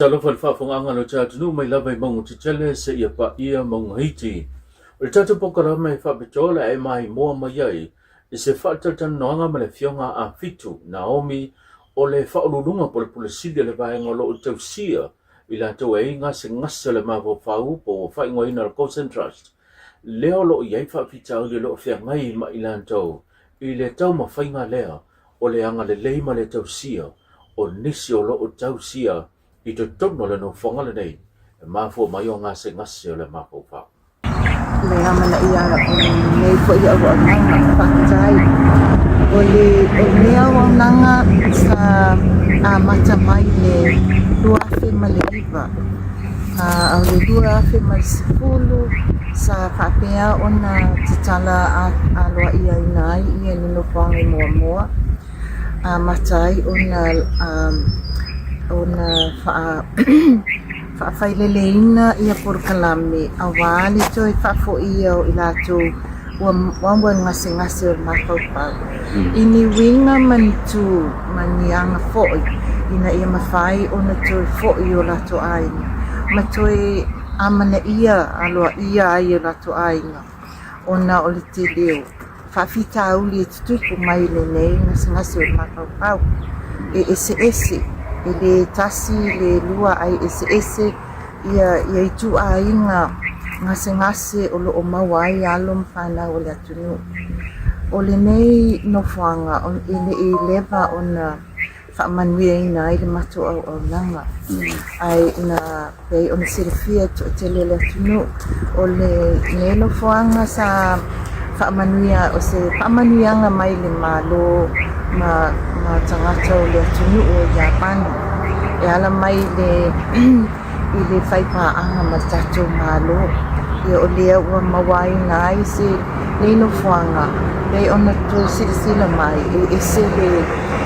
Talofa i le faafofogaaga a lo tatou atunuu mai lava i mauga tetele seia paia mauga iti. O le tatou polokalame faapitoa o le a e maimoa mai ai i se faatalatalanoaga ma le Afioga a Afitu Naomi o le Faauluuluga po o le Pule Sili o le Vaega o lo o tausia i latou e ai gasegase o le mafaufau po ua faaigoaina o le Gosen Trust lea o lo o i ai faafitauli o lo o feagai ma i latou i le taumafaiga lea o le agalelei ma le tausia o nisi o lo o tausia i totonu o le nofoaga lenei e mafua mai o gasegase o le mafaufau. Le amanaia o lenei foi auaunaga, faafetai. O le o lenei auaunaga sa amata mai i le 2009, a o le 2010 sa faapea ona tatala aloaiaina ai le nofoaga muamua, amata ai ona ona faafaileleina ia polokalame aua le toe faafoia o i latou ua maua i le gasegase o le mafaufau i ni uiga ma ni tu ma ni aga foi ina ia mafai ona toe foi i o latou aiga ma toe amanaia aloaia ai o latou aiga ona o le tele o faafitauli e tutupu mai i lenei gasegase o le mafaufau. E eseese, e le tasi le lua ae eseese ia ituaiga gasegase o lo o maua ai alo ma fanau o le atunuu. O lenei nofoaga e le i leva ona faamanuiaina ai le matou auaunaga. Ae na pei ona silafia e le toatele o le atunuu, o lenei nofoaga sa faamanuia, o se faamanuiaga mai le Malo ma tagata o le atunuu o Iapani e ala mai i le faipaaga ma le tatou Malo. Ia o lea ua mauaina ai se nei nofoaga pei ona outou silasila mai e ese le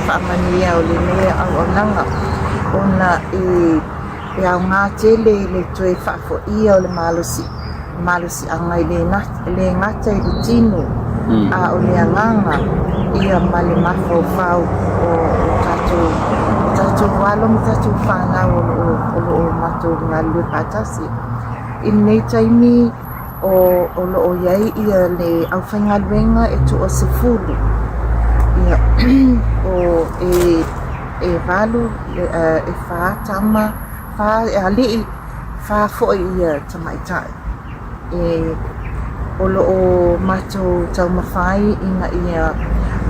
faamanuia o lenei auaunaga ona e aoga tele le toe faafoia o le malosi malosiaga e le gata i le tino a o le agaga ia ma le mafaufau o tatou alo ma tatou fanau o lo o matou galulue faatasi. I lenei taimi o lo o i ai ia le aufaigaluega e toasefulu, ia, o e valu, e fa tama, fa alii, fa foi ia tamaitai. E o lo o matou taumafai ina ia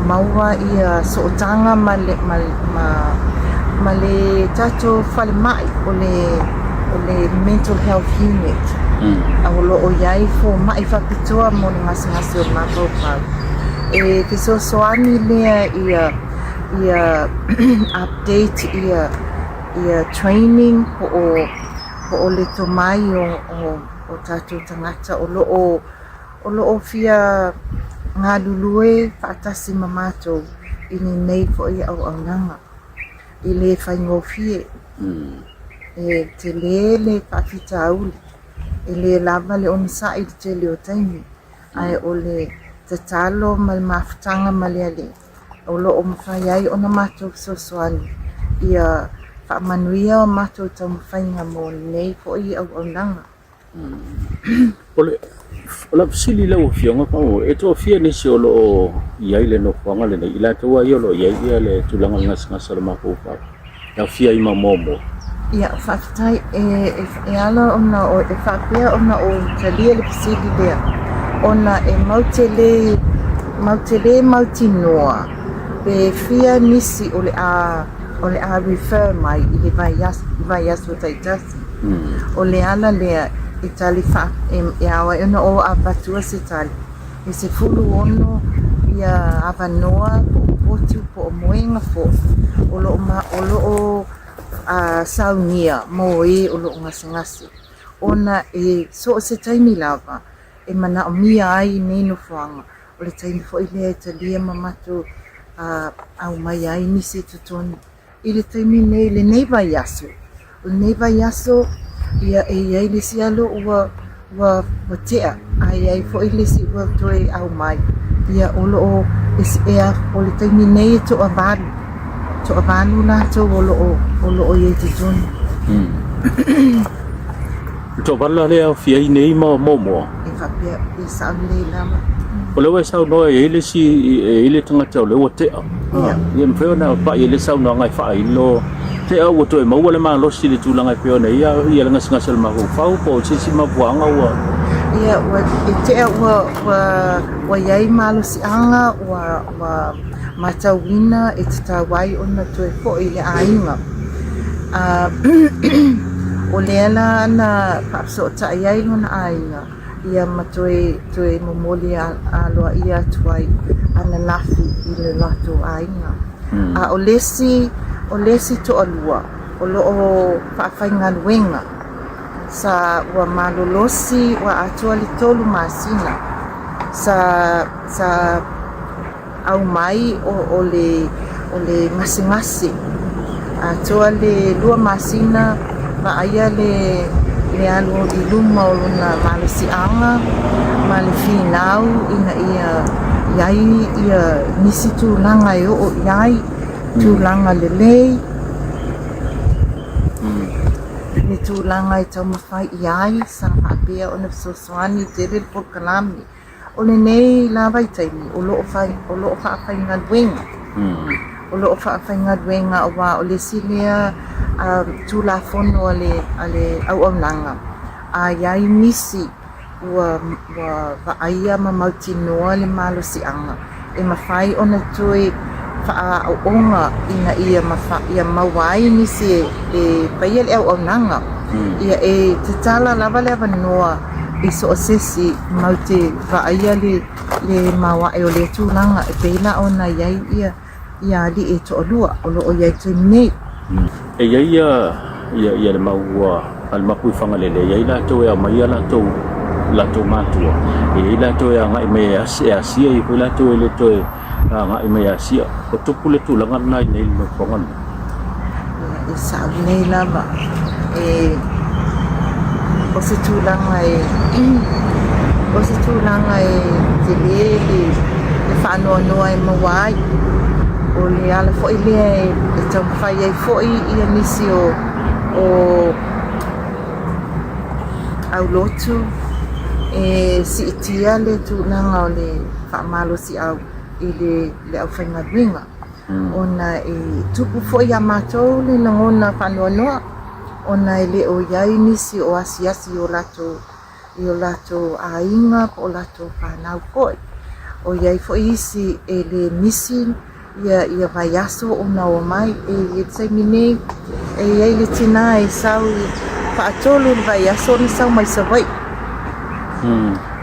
maua ia sootaga ma le ma le tatou falemai o le o le Mental Health Unit o lo o i ai fomai faapitoa mo le gasegase o le mafaufau. E fesoasoani lea ia ia update ia ia training po o po o le tomai o tatou tagata o lo o o lo o fia galulue faatasi ma matou i lenei foi auaunaga. E le faigofie, e tele le faafitauli, e le lava le onosai i le tele o taimi, ae o le tatalo ma le mafutaga ma le Alii o lo o mafai ai ona matou fesoasoani ia faamanuia a matou taumafaiga mo lenei foi auaunaga. O le o lau fesili i lau Afioga Pau, e toafia nisi o lo o i ai le nofoaga lenei, i latou lava ia o lo o i ai le tulaga o le gasegase o le mafaufau, e aofia ai ma muamua? Ia, faafetai. E ala ona e faapea ona ou talia le fesili lea, ona e mau te le, mau te le mautinoa pe fia nisi o le a, o le a refer mai i le vaiaso taitasi. O le ala lea e tali faa, e ao ai ona ou avatua se tali, e 16 ia avanoa po o potu po o moega foi o lo o, o lo o saunia mo e o lo o gasegase, ona e so o se taimi lava e manaomia ai nei nofoaga, o le taimi foi lea e talia ma matou aumai ai nisi i totonu. I le taimi nei, lenei vaiaso, o lenei vaiaso, ia e i ai le isi alo ua ua ua tea, a i ai foi le isi ua toe aumai. Ia o lo o e a o le taimi nei e toavalu, toavalu latou o lo o o lo o i ai i totonu. Le toavalu la lea e aofia ai nei ma Momoa. E faapea e sao lelei lava. O lea ua e saunoa e i ai le isi, e i ai le tagata o lea ua tea. Ia. Ia mafai ona pai ai le saunoaga e faailo tea ua toe maua le malosi i le tulaga e pei ona i ai ia le gasegase o le mafaufau po o se isi mafuaaga ua. Ia ua e tea ua ua ua i ai malosiaga ua ua matauina e tatau ai ona toe foi i le aiga. O lea la na faafesootai ai lona aiga ia ma toe toe momoli aloaia atu ai ananafi i le latou aiga. A o le isi o le isi toalua o lo o faafaigaluega sa ua malolosi ua atoa le 3 masina sa sa aumai o le o le gasegase atoa le 2 masina vaaia le le alu i luma o lona malosiaga ma le finau ina ia i ai ia nisi tulaga e oo i ai tulaga lelei ni tulaga e taumafai i ai sa faapea ona fesoasoani tele le polokalame. O lenei la vaitaimi o lo o fai, o lo o faafaigaluega. O lo o faafaigaluega aua o le isi lea Tulafono a le, a le auaunaga, a i ai nisi ua, ua vaaia ma mautinoa le malosiaga e mafai ona toe faaaooga ina ia ia maua ai nisi e faia le auaunaga. Ia e tatala lava le avanoa i so o se isi matou te vaaia le le maoae o lea tulaga e pei la ona i ai ia ia alii e toalua o lo o i ai i le taimi nei. E i ai ia ia ia le mau a le mapu i Fagalele, e i ai latou e aumai ia latou latou matua, e i ai latou e agai mai e e asia, e i ai foi latou e le toe agai mai e asia. Ua tupu le tulaga lena i inei i le nofoaga lenei. Ia, e sao lelei lava. E, o se tulaga e, o se tulaga e tele le, le faanoanoa e maua ai. O le ala foi lea e taumafai ai foi ia nisi o, o aulotu e siitia le tulaga o le faamalosiau i le, le aufaigaluega. Ona e tupu foi iā matou le lagona faanoanoa ona e le o i ai nisi o asiasi i o latou i o latou aiga po o latou fanau foi. O i ai foi isi e le misi ia ia vaiaso ona omai. E i le taimi nei e i ai le tinā e sau i faatolu i le vaiaso ona sau mai Savaii.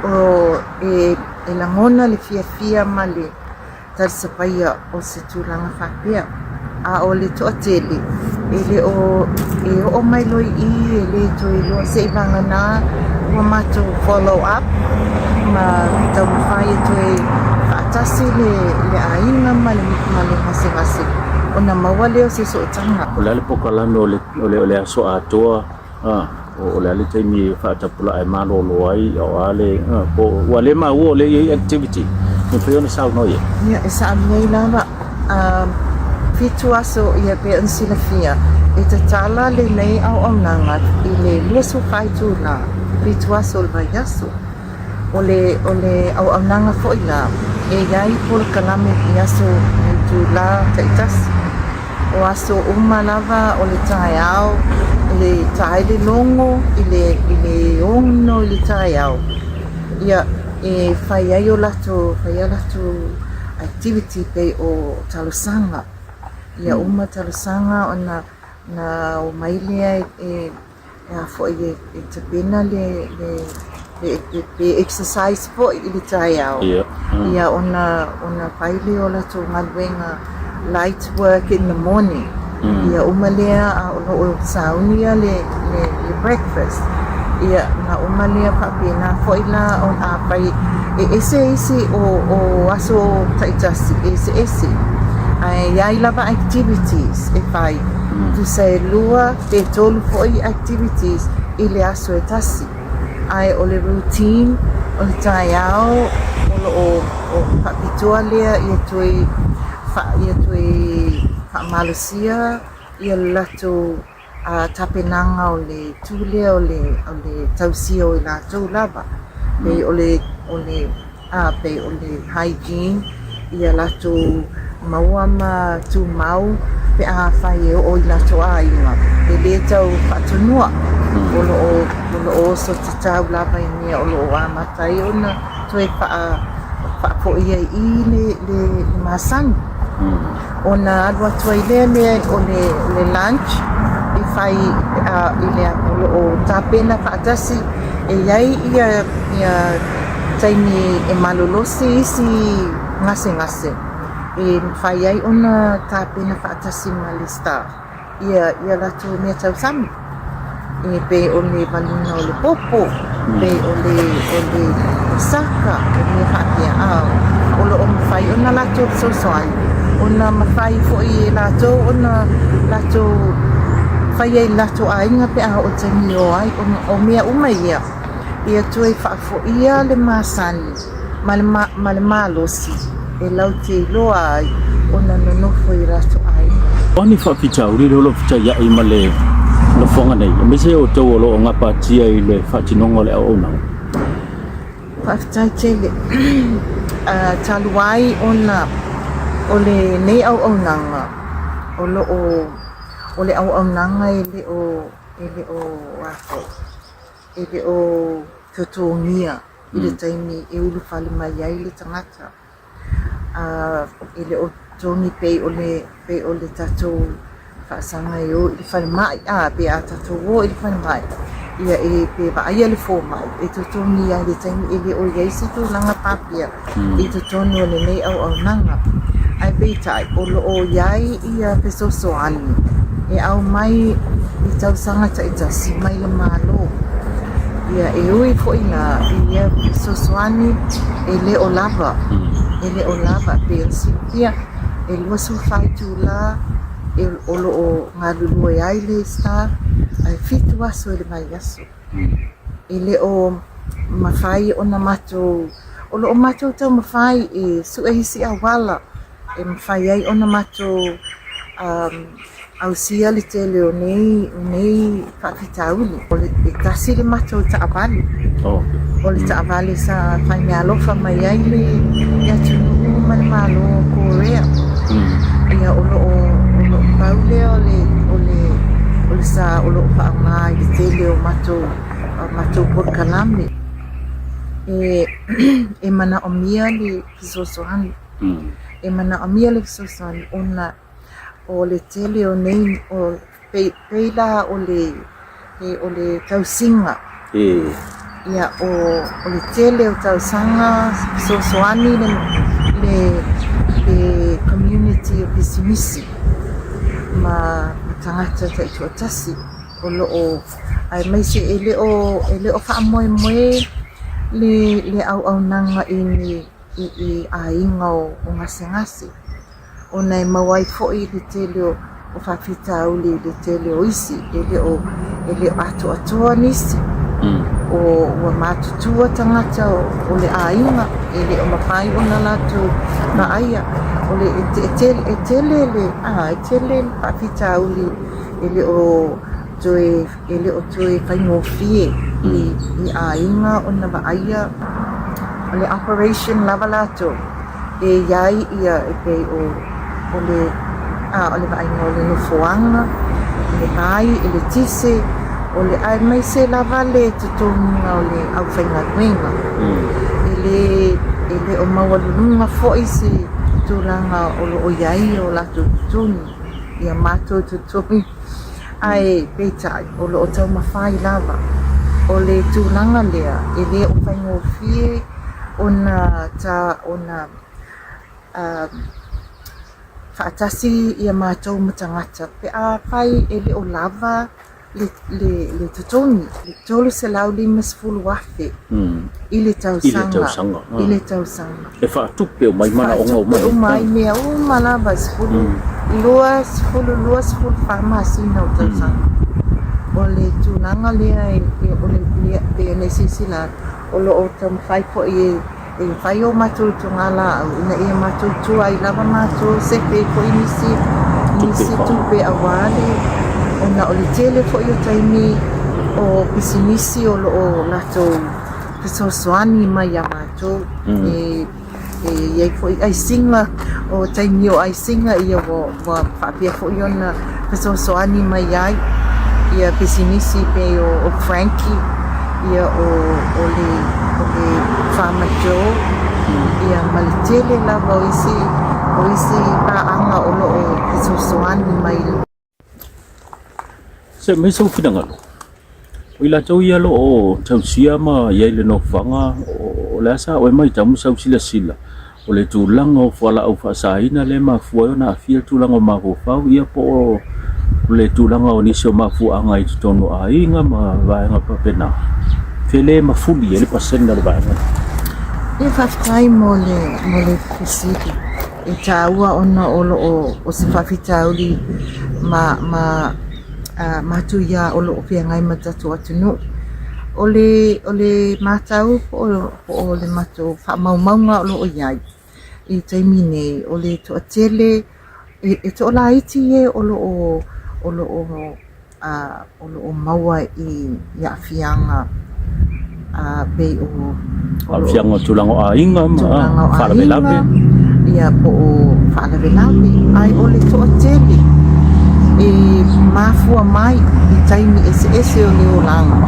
O e e lagona le fiafia ma le talisapaia o se tulaga faapea. A o le toatele, e le o e oo mai loa i i, e le toe iloa se i vagana ua matou follow up ma taumafai e toe faatasi le, le aiga ma le, ma le gasegase ona maua lea o se sootaga. O le a le polokalame o le, o le, o le aso atoa A, o le a le taimi e faatapulaa e malolo ai, o a le, a, po o, ua le maua o lea e i ai activity, e mafai ona saunoa i ai. Ia, e sao lelei lava. A, fitu aso, ia, pei ona silafia, e tatala lenei auaunaga i le 24 itula, fitu aso o le vaiaso. O le, o le auaunaga foi la, e i ai polokalame i aso i itula taitasi. O aso uma lava o le taeao, e tā ai le logo i le, i le 6 i le taeao, ia, e fai ai o latou, fai ai latou activity pei o talosaga. Ia uma talosaga ona na omai lea e a foi e, e tapena le, le, le, le, le exercise foi i le taeao. Ia. Ia ona, ona fai lea o latou galuega light work in the morning. Ia uma lea a o lo o sauni ia le, le, le breakfast. Ia na uma lea faapena foi la ona a fai e ese isi o, o aso taitasi, e eseese. Ae i ai lava activities e fai. Tusa e 2 pe 3 foi activities i le aso e tasi. Ae o le routine o le taeao o lo o faapitoa lea ia toe ia toe faamalosia ia le latou tapenaga o le itu lea o le o le tausia o i latou lava, pei o le o le a pei o le hygiene ia latou maua ma tumau pe afai e oo i latou aiga e le tau faatonua. O lo o o lo o oso tatau lava i mea o lo o amata ai ona toe faafoia i i le le masani. Ona alu atu ai lea mea o le o le lunch i fai i le o lo o tapena faatasi e i ai ia ia taimi e malolosi isi gasegase e mafai ai ona tapena faatasi ma le staff ia ia latou mea tausami. E pei o le valiga o le popo, pei o le o le saka, o mea faapea, a o lo o mafai ona latou fesoasoani, ona mafai foi e latou ona latou faia i latou aiga pe a oo i le taimi e o ai. O mea uma ia, ia toe faafoia le masani ma le ma le malosi e latou te iloa ai ona nonofo i latou aiga. O a ni faafitauli lea o lo o fetaiai ma le nofoaga nei, aemaise o outou o lo o gapatia i le faatinoga o le auaunaga? Faafetai tele. Talu ai ona o lenei auaunaga o lo o o le auaunaga e le o e le o a foi e le o totogia i le taimi e ulufale mai ai le tagata. E le o totogi pei o le pei o le tatou faasaga e o i le falemai, a pe a tatou o i le falemai, ia e pe vaaia le fomai, e totogi lava i le taimi e le o i ai se tulaga faapea i totonu o lenei auaunaga. Ae peitai, o lo o i ai ia fesoasoani e aumai i tausaga taitasi mai le Malo. Ia e ui foi la i ia fesoasoani e le o lava, e le o lava pei ona silafia e 24 itula e o lo o galulue ai le staff ae 7 aso i le vaiaso. E le o mafai ona matou, o lo o matou taumafai e sue isi auala e mafai ai ona matou ausia le tele o nei o nei faafitauli. O le e tasi le matou taavale. O le taavale sa faimeaalofa mai ai le atunuu ma le Malo o Korea. Ia o lo o o lo o pau lea o le o le o le sa o lo o faaaoga i le tele o matou matou polokalame. E e manaomia le fesoasoani. E manaomia le fesoasoani ona o le tele o nei o pei pei la o le o le tausiga. Ia o o le tele o tausaga fesoasoani le le le community o pisinisi ma tagata taitoatasi o lo o aemaise e le o e le o faamoemoe le le auaunaga i ni i aiga o gasegase, ona e maua ai foi le tele o faafitauli i le tele o isi, e le o e le o atoatoa nisi, o ua matutua tagata o le aiga, e le o mafai ona latou vaaia. O le e tele le a e tele le faafitauli e le o toe e le o toe faigofie i i aiga ona vaaia o le operation lava latou e i ai ia e pei o o le a o le vaaiga o le nofoaga, o le vai, eletise, o le aemaise lava le totogiga o le aufaigaluega. E le e le o maualuluga foi se tulaga o lo o i ai o latou totogi, ia matou totogi. Ae peitai, o lo o taumafai lava. O le tulaga lea, e le o faigofie ona ta ona faatasi ia matou ma tagata pe afai e le o lava le le le totogi, le $350,000 i le tausaga, i le tausaga. E faatupe uma ai manaoga uma. Faatupe uma ai mea uma lava, 12, 12, 14 masina o le tausaga. O le tulaga lea e o le pei ona e silasila atu, o lo o taumafai foi e e fai o matou togalaau ina ia matou tuai lava matou sefe ai foi nisi nisi tupe aua le Ona o le tele foi o taimi o pisinisi o lo o latou fesoasoani mai iā matou e e i ai foi aisiga, o taimi o aisiga ia ua ua faapea foi ona fesoasoani mai ai ia pisinisi pei o o Frankie, ia o o le o le Farmer Joe, ia ma le tele lava o isi o isi paaga o lo o fesoasoani mai. Se aumai sou finagalo. O i latou ia o lo o tausia ma i ai i le nofoaga, o le a sa oe matau ma sau silasila, o le tulaga o fualaau faasaina lea e mafua ai ona aafia le tulaga o mafaufau, ia po o le tulaga o nisi o mafuaaga i totonu o aiga ma vaega faapena. Fele mafuli ai le pasene o le vaega lea. Ia faafetai mo le mo le fesili. E taua ona o lo o o se faafitauli ma ma matuia o lo o feagai ma le tatou atunuu. O le o le matau po o po o le matou faamaumauga o lo o i ai i le taimi nei, o le toatele e toalaiti e o lo o o lo o o lo o maua i aafiaga pei o Aafiaga o tulaga o aiga ma faalavelave. Ia po o faalavelave. Ae o le toatele e mafua mai i taimi eseese o le olaga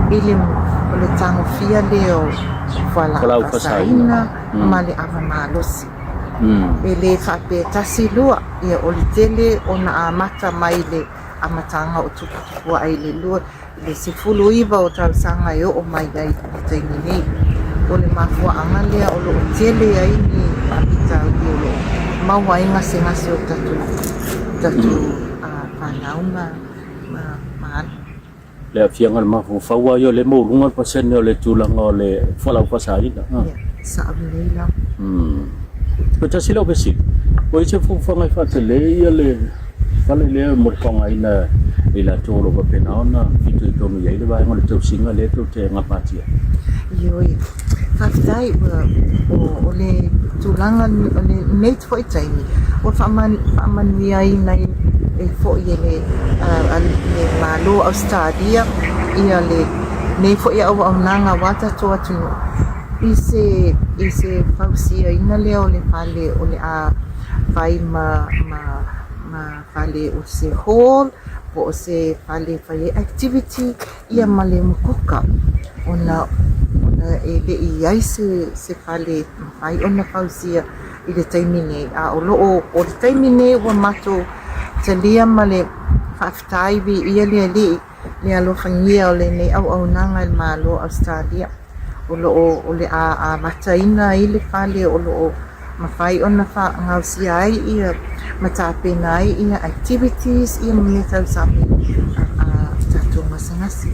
i le o le tagofia lea o fualaau faasaina ma le ava malosi. E le faapea tasi lua, ia o le tele ona amata mai le amataga o tuputupuae i le 2 i le 19 o tausaga e oo mai ai i le taimi nei. O le mafuaaga lea o lo o tele ai ni faafitauli o lo o maua ai gasegase o tatou tatou fanau ma ma ma alo. Le aafiaga o le mafaufau lava ia o lea e maualuga le pasene o le tulaga o le fualaau faasaina. Ia, sao lelei lava. Toe tasi lau fesili, ua i ai se fuafuaga e faatele ia le fale lea mo le faaaogaina e i latou o lo o faapena ona fitoitonu i ai le vaega o le tausiga lea tou te gapatia ai? Ioe, faafetai ua o le tulaga o lenei foi taimi ua faamanuiaina ai foi e le Malo o Ausetalia ia lenei foi auaunaga aua tatou atunuu i se i se fausiaina lea o le fale o le a fai ma ma fale o se hall po o se fale e fai ai activity ia ma le mokoka ona ona e le i i ai se se fale e mafai ona fausia i le taimi nei. A o lo o o le taimi nei ua matou talia ma le faafetai viia le Alii le alofagia o lenei auaunaga e le Malo o Ausetalia. O lo o o le a amataina ai le fale o lo o mafai ona faagaosia ai ia ma tapena ai ia activities ia ma mea tau sami a tatou gasegase.